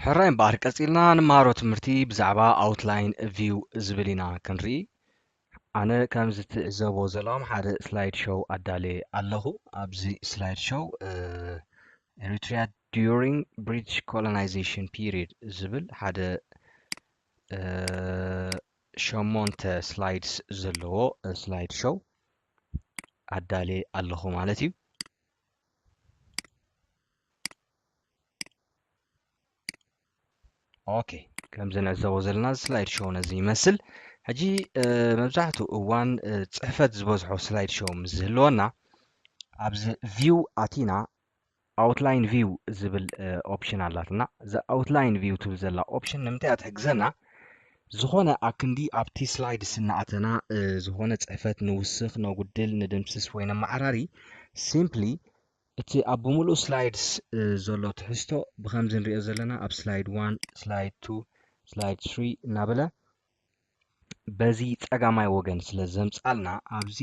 ሕራይ እምበኣር ቀጺልና ንመሃሮ ትምህርቲ ብዛዕባ ኣውትላይን ቪው ዝብል ኢና ክንርኢ። ኣነ ከምዚ ትዕዘቦ ዘለኹም ሓደ ስላይድ ሾው ኣዳልየ ኣለኹ። ኣብዚ ስላይድ ሾው Eritrea during British colonization period ዝብል ሓደ ሸሞንተ ስላይድስ ዘለዎ ስላይድ ሾው ኣዳልየ ኣለኹ ማለት እዩ። ኦኬ፣ ከምዚ ንዕዘቦ ዘለና ስላይድ ሾው ነዚ ይመስል። ሕጂ መብዛሕትኡ እዋን ጽሕፈት ዝበዝሖ ስላይድ ሾው ምስ ዝህልወና ኣብዚ ቪው ኣቲና ኣውትላይን ቪው ዝብል ኦፕሽን ኣላትና። እዛ ኣውትላይን ቪው ትብል ዘላ ኦፕሽን ንምንታይ እያ ትሕግዘና? ዝኾነ ኣክንዲ ኣብቲ ስላይድስ እናኣተና ዝኾነ ጽሕፈት ንውስኽ፣ ነጉድል፣ ንድምስስ ወይ ነመዓራሪ ሲምፕሊ እቲ ኣብ ብምሉእ ስላይድስ ዘሎ ትሕዝቶ ብኸምዚ ንሪኦ ዘለና ኣብ ስላይድ ዋን፣ ስላይድ ቱ፣ ስላይድ ስሪ እናበለ በዚ ጸጋማይ ወገን ስለ ዘምጻልና ኣብዚ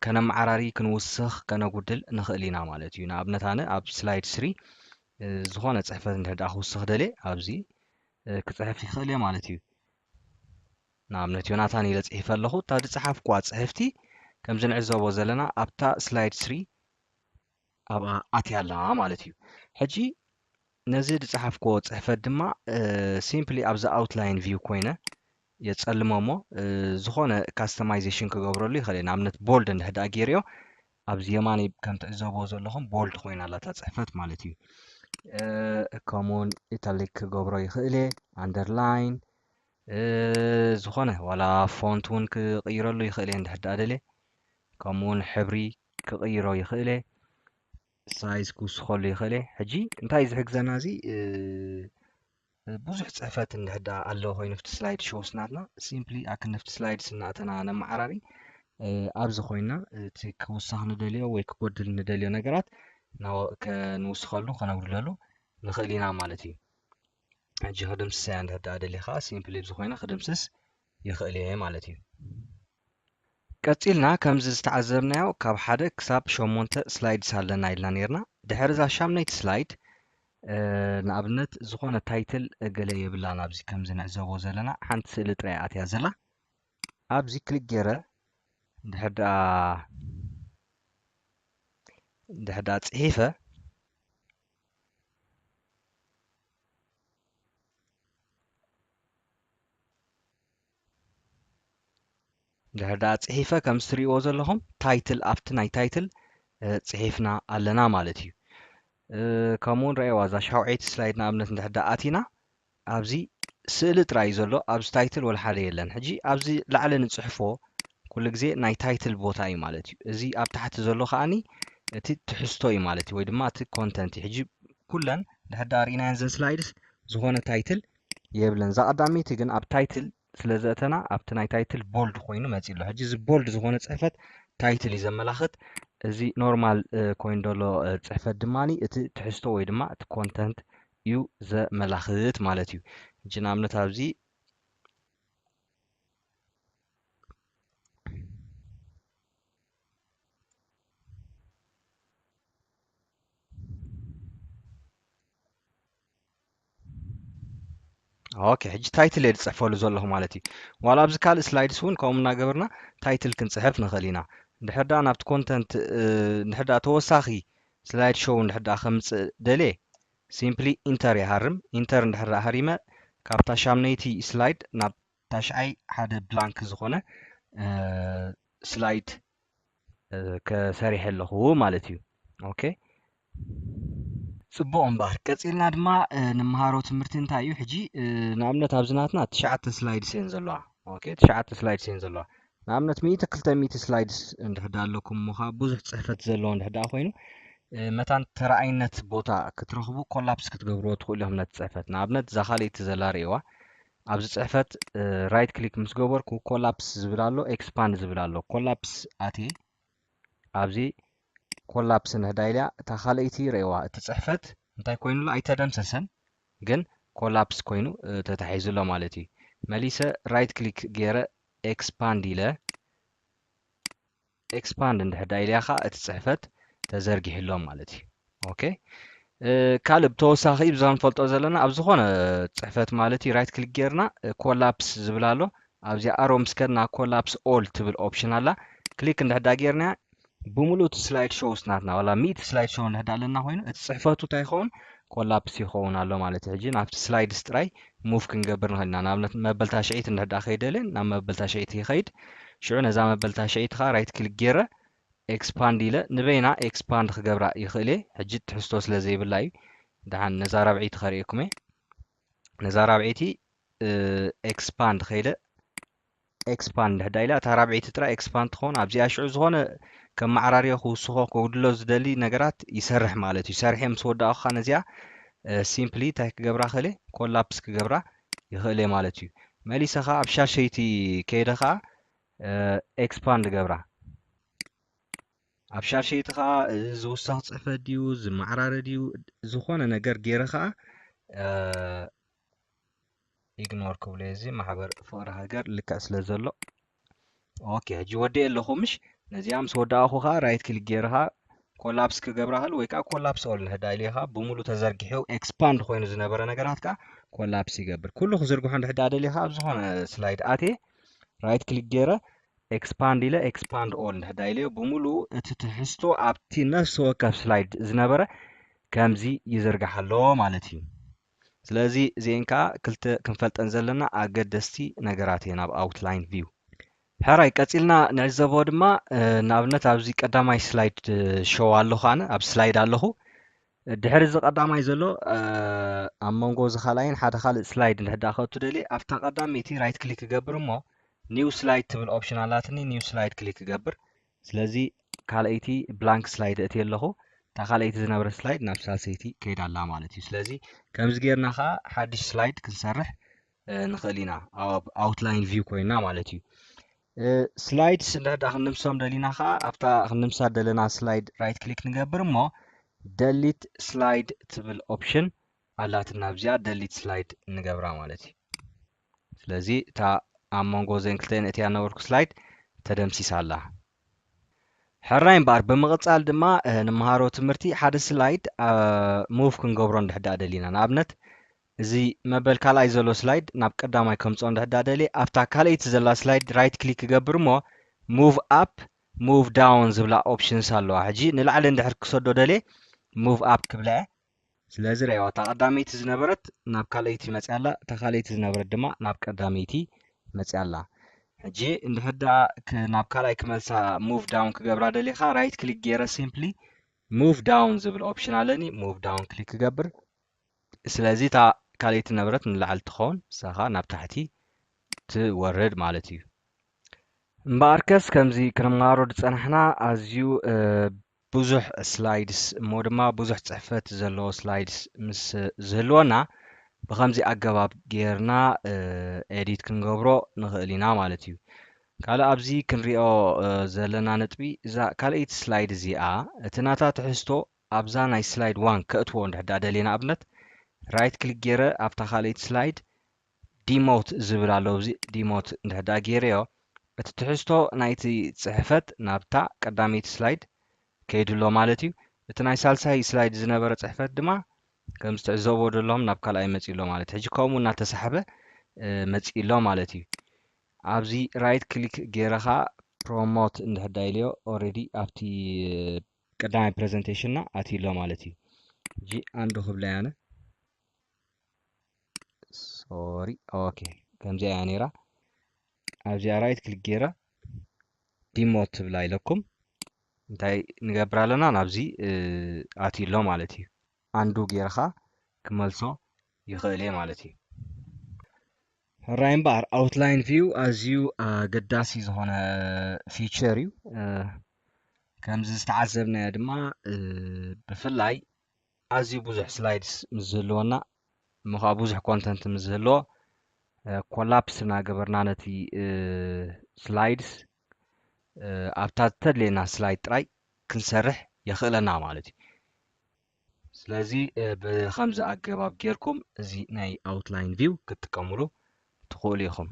ከነመዓራሪ፣ ክንውስኽ፣ ከነጉድል ንኽእል ኢና ማለት እዩ። ንኣብነት ኣነ ኣብ ስላይድ ስሪ ዝኾነ ጽሕፈት እንድሕር ደኣ ክውስኽ ደልየ ኣብዚ ክጽሕፍ ይኽእል እየ ማለት እዩ። ንኣብነት ዮናታን ኢለ ጽሒፈ ኣለኹ። እታ ዝጸሓፍኩዋ ጽሕፍቲ ከምዚ ንዕዘቦ ዘለና ኣብታ ስላይድ ስሪ ኣብኣ ኣትያ ኣላ ማለት እዩ። ሕጂ ነዚ ዝጸሓፍክዎ ጽሕፈት ድማ ሲምፕሊ ኣብዚ ኣውትላይን ቪው ኮይነ የጸልሞ እሞ ዝኾነ ካስተማይዜሽን ክገብረሉ ይኽእል እየ። ንኣብነት ቦልድ እንድሕር ደኣ ገይረዮ ኣብዚ የማነይ ከም ትዕዘብዎ ዘለኹም ቦልድ ኮይና ኣላ እታ ጽሕፈት ማለት እዩ። ከምኡውን ኢታሊክ ክገብሮ ይኽእል እየ፣ ኣንደርላይን ዝኾነ ዋላ ፎንት እውን ክቕይረሉ ይኽእል እየ እንድሕር ደኣ ደልየ። ከምኡውን ሕብሪ ክቕይሮ ይኽእል እየ፣ ሳይዝ ክውስኸሉ ይኽእል እየ። ሕጂ እንታይ እዩ ዝሕግዘና እዚ ብዙሕ ጽሕፈት እንድሕር ደኣ ኣሎ ኮይኑ ኣብቲ ስላይድ ሾውስ ናትና ሲምፕሊ ኣክንዲ ኣብቲ ስላይድስ እናእተና ነመዓራሪ ኣብዚ ኮይና እቲ ክውሳኽ ንደልዮ ወይ ክጎድል ንደልዮ ነገራት ከንውስኸሉ ከነጉድለሉ ንኽእል ኢና ማለት እዩ። ሕጂ ክድምስስ እያ እንድሕር ደኣ ደልየ ከዓ ሲምፕሊ ኣብዚ ኮይነ ክድምስስ ይኽእል እየ ማለት እዩ። ቀጺልና ከምዚ ዝተዓዘብናዮ ካብ ሓደ ክሳብ ሸሞንተ ስላይድስ ኣለና ኢልና ነይርና። ድሕሪ እዛ ሻምነይቲ ስላይድ ንኣብነት ዝኾነ ታይትል ገለ የብላን። ኣብዚ ከምዚ ንዕዘቦ ዘለና ሓንቲ ስእሊ ጥራይ ኣትያ ዘላ። ኣብዚ ክሊክ ገይረ እንድሕር ደኣ እንድሕር ደኣ ጽሒፈ እንድሕር ደኣ ጽሒፈ ከም እትርእይዎ ዘለኹም ታይትል ኣብቲ ናይ ታይትል ጽሒፍና ኣለና ማለት እዩ። ከምኡ እውን ረኣይዋ እዛ ሻውዐይቲ ስላይድ ንኣብነት እንድሕር ደኣ ኣቲና ኣብዚ ስእሊ ጥራይ እዩ ዘሎ፣ ኣብዚ ታይትል ወላ ሓደ የለን። ሕጂ ኣብዚ ላዕሊ ንጽሕፎ ኩሉ ግዜ ናይ ታይትል ቦታ እዩ ማለት እዩ። እዚ ኣብ ታሕቲ ዘሎ ከኣኒ እቲ ትሕዝቶ እዩ ማለት እዩ፣ ወይ ድማ እቲ ኮንተንት እዩ። ሕጂ ኩለን እንድሕር ደኣ ርኢናየን ዘን ስላይድስ ዝኾነ ታይትል የብለን። እዛ ቀዳመይቲ ግን ኣብ ታይትል ስለ ዘእተና ኣብቲ ናይ ታይትል ቦልድ ኮይኑ መጺኡ ኣሎ። ሕጂ እዚ ቦልድ ዝኾነ ጽሕፈት ታይትል እዩ ዘመላኽት። እዚ ኖርማል ኮይኑ ዘሎ ጽሕፈት ድማ እቲ ትሕዝቶ ወይ ድማ እቲ ኮንተንት እዩ ዘመላኽት ማለት እዩ። ሕጂ ንኣብነት ኣብዚ ኦኬ፣ ሕጂ ታይትል እየ ዝፅሕፈሉ ዘለኹ ማለት እዩ። ዋላ ኣብዚ ካልእ ስላይድስ እውን ከምኡ እናገበርና ታይትል ክንፅሕፍ ንኽእል ኢና። እንድሕር ደኣ ናብቲ ኮንተንት እንድሕር ደኣ ተወሳኺ ስላይድ ሾው እንድሕር ደኣ ከምፅእ ደልየ ሲምፕሊ ኢንተር ይሃርም። ኢንተር እንድሕር ደኣ ሃሪመ ካብታ ሻምነይቲ ስላይድ ናብ ታሽዓይ ሓደ ብላንክ ዝኾነ ስላይድ ከሰሪሐ ኣለኹ ማለት እዩ። ኦኬ፣ ጽቡቕ እምበኣር ቀጺልና ድማ ንመሃሮ ትምህርቲ እንታይ እዩ ሕጂ ንኣብነት ኣብዚ ናትና ትሽዓተ ስላይድስ እየን ዘለዋ። ኦኬ፣ ትሽዓተ ስላይድስ እየን ዘለዋ። ንኣብነት ሚእቲ ክልተ ሚእቲ ስላይድስ እንድሕር ደኣ ኣለኩም እሞ ከኣ ብዙሕ ጽሕፈት ዘለዎ እንድሕር ደኣ ኮይኑ መታን ተረኣይነት ቦታ ክትረኽቡ ኮላፕስ ክትገብርዎ ትኽእሉ ኢኹም ነቲ ጽሕፈት። ንኣብነት እዛ ካልኣይቲ ዘላ ርእይዋ ኣብዚ ጽሕፈት ራይት ክሊክ ምስ ገበርኩ ኮላፕስ ዝብል ኣሎ፣ ኤክስፓንድ ዝብል ኣሎ። ኮላፕስ ኣትየ ኣብዚ ኮላፕስ እንድሕር ደኣ ኢለያ እታ ካልኣይቲ ርእይዋ እቲ ጽሕፈት እንታይ ኮይኑ ኣሎ ኣይተደምሰሰን፣ ግን ኮላፕስ ኮይኑ ተታሒዙ ኣሎ ማለት እዩ። መሊሰ ራይት ክሊክ ገይረ ኤክስፓንድ ኢለ ኤክስፓንድ እንድሕር ደኣ ኢለያ ከዓ እቲ ጽሕፈት ተዘርጊሑ ኣሎ ማለት እዩ። ኦኬ፣ ካልእ ብተወሳኺ ብዛ ንፈልጦ ዘለና ኣብ ዝኾነ ፅሕፈት ማለት እዩ right click ጌርና collapse ዝብል ኣሎ። ኣብዚኣ ኣሮ ምስ ከድና collapse all ትብል option ኣላ። ክሊክ እንድሕዳ ጌርና ብምሉእ እቲ slide shows ናትና ዋላ ሚእቲ slide show እንድሕዳ ኣለና ኮይኑ እቲ ፅሕፈቱ እንታይ ይኸውን collapse ይኸውን ኣሎ ማለት እዩ። ሕጂ ናብቲ slides ጥራይ move ክንገብር ንኽእል ኢና። ንኣብነት መበል ታሽዐይቲ እንድሕዳ ከይደልን ናብ መበል ታሽዐይቲ ይኸይድ። ሽዑ ነዛ መበል ታሽዐይቲ ከዓ right click ጌረ expand ኢለ ንበይና expand ክገብራ ይኽእል እየ። ሕጂ ትሕዝቶ ስለ ዘይብላ እዩ። ደሓን ነዛ ራብዐይቲ ከርእየኩም እየ። ነዛ ራብዐይቲ expand ከይደ expand እንድሕዳ ኢላ እታ ራብዐይቲ ጥራይ expand ትኸውን። ኣብዚኣ ሽዑ ዝኾነ ከመዓራርዮ ክውስኾ ከጉድሎ ዝደሊ ነገራት ይሰርሕ ማለት እዩ። ሰርሐ ምስ ወዳእኹ ከዓ ነዚኣ simply እንታይ ክገብራ ክእል collapse ክገብራ ይኽእል እየ ማለት እዩ። መሊሰ ከዓ ኣብ ሻሸይቲ ከይደ ከዓ expand ገብራ ኣብ ሻሸይቲ ከዓ ዝውሰኽ ፅሕፈት ድዩ ዝመዓራረ ድዩ ዝኾነ ነገር ገይረ ከዓ ignore ክብሎ እዚ ማሕበር ፍቕሪ ሃገር ልክዕ ስለ ዘሎ okay ሕጂ ወዲኤ ኣለኹ ምሽ ነዚኣ ምስ ወዳእኹ ከዓ right click ገይረ ከዓ collapse ክገብራ ክእል ወይ ከዓ collapse all እንድሕዳ ኢለ ከዓ ብምሉእ ተዘርጊሑ expand ኮይኑ ዝነበረ ነገራት ከዓ collapse ይገብር። ኩሉ ክዝርግሖ እንድሕዳ ደልየ ከዓ ኣብ ዝኾነ slide ኣትየ right click ገይረ expand ኢለ expand all እንድሕዳ ኢለዮ ብምሉኡ እቲ ትሕዝቶ ኣብቲ ነፍሲ ወከፍ slide ዝነበረ ከምዚ ይዝርጋሕ ኣሎ ማለት እዩ። ስለዚ እዚአን ከዓ ክልተ ክንፈልጠን ዘለና ኣገደስቲ ነገራት እየን ኣብ outline view። ሕራይ ቀፂልና ንዕዘቦ ድማ ንኣብነት ኣብዚ ቀዳማይ slide show ኣለኹ ኣነ ኣብ slide ኣለኹ ድሕሪ እዚ ቀዳማይ ዘሎ ኣብ መንጎ እዚ ካልኣይን ሓደ ካልእ slide እንድሕዳ ከእቱ ደልየ ኣብታ ቀዳመይቲ right click ክገብር እሞ new slide ትብል option ኣላትኒ new slide click ክገብር ስለዚ ካልኣይቲ blank slide እትየ ኣለኹ እታ ካልኣይቲ ዝነበረ slide ናብ ሳልሰይቲ ከይዳ ኣላ ማለት እዩ ስለዚ ከምዚ ጌርና ከዓ ሓድሽ slide ክንሰርሕ ንኽእል ኢና ኣብ outline view ኮይና ማለት እዩ slides እንድሕዳ ክንምሶም ደሊና ከዓ ኣብታ ክንምሳ ደለና slide right click ንገብር እሞ delete slide ትብል option ኣላትና ኣብዚኣ delete slide ንገብራ ማለት እዩ ስለዚ እታ ኣብ መንጎ ዘን ክልተን እቲያ ነበርኩ slide ተደምሲሳ ኣላ ሕራይ እምበኣር ብምቕፃል ድማ ንምሃሮ ትምህርቲ ሓደ slide move ክንገብሮ እንድሕዳ ደሊና ንኣብነት እዚ መበል ካልኣይ ዘሎ slide ናብ ቀዳማይ ከምፅኦ እንድሕዳ ደልየ ኣብታ ካልኣይቲ ዘላ slide right click ክገብር እሞ move up move down ዝብላ options ኣለዋ ሕጂ ንላዕሊ እንድሕር ክሰዶ ደልየ move up ክብላ እየ ስለዚ ረእዋ እታ ቀዳመይቲ ዝነበረት ናብ ካልኣይቲ መፅያ ኣላ እታ ካልኣይቲ ዝነበረት ድማ ናብ ቀዳመይቲ መፅያ ኣላ ሕጂ እንድሕዳ ናብ ካልኣይ ክመልሳ move down ክገብራ ደሊኻ right click ገይረ simply move down ዝብል option ኣለኒ move down click ክገብር ስለዚ እታ ካልኣይቲ ነበረት ንላዕሊ ትኸውን ንሳኻ ናብ ታሕቲ ትወርድ ማለት እዩ እምበኣርከስ ከምዚ ክንመሃሮ ዝፀናሕና ኣዝዩ ብዙሕ slides እሞ ድማ ብዙሕ ፅሕፈት ዘለዎ slides ምስ ዝህልወና ብከምዚ ኣገባብ ጌርና edit ክንገብሮ ንኽእል ኢና ማለት እዩ ካልእ ኣብዚ ክንሪኦ ዘለና ነጥቢ እዛ ካልኣይቲ slide እዚኣ እቲ ናታ ትሕዝቶ ኣብዛ ናይ slide one ከእትዎ እንድሕዳ ደልየ ንኣብነት right click ገይረ ኣብታ ካልኣይቲ slide demote ዝብል ኣሎ እዚ demote እንድሕዳ ገይረዮ እቲ ትሕዝቶ ናይቲ ፅሕፈት ናብታ ቀዳመይቲ slide ከይዱ ኣሎ ማለት እዩ እቲ ናይ ሳልሳይ slide ዝነበረ ፅሕፈት ድማ ከም ዝትዕዘቦ ዘለኹም ናብ ካልኣይ መፂኡ ኣሎ ማለት ሕጂ ከምኡ እናተሳሕበ መፂኡ ኣሎ ማለት እዩ ኣብዚ right click ገይረ ከዓ promote እንድሕዳ ኢለዮ already ኣብቲ ቀዳማይ presentation ና ኣትዩ ኣሎ ማለት እዩ ሕጂ undo ክብላ ያነ sorry okay ከምዚኣ እያ ነይራ ኣብዚኣ right click ገይረ demote ትብላ ኢለኩም እንታይ ንገብር ኣለና ናብዚ ኣትዩ ኣሎ ማለት እዩ undo ገይርካ ክመልሶ ይኽእል እየ ማለት እዩ ሕራይ እምበኣር outline view ኣዝዩ ኣገዳሲ ዝኾነ feature እዩ ከምዚ ዝተዓዘብናዮ ድማ ብፍላይ ኣዝዩ ብዙሕ slides ምስ ዝህልወና እሞ ከዓ ብዙሕ content ምስ ዝህልዎ collapse እናገበርና ነቲ slides ኣብታ ተድልየና slide ጥራይ ክንሰርሕ የኽእለና ማለት እዩ ስለዚ ብከምዚ ኣገባብ ጌርኩም እዚ ናይ outline view ክትጥቀምሉ ትኽእሉ ኢኹም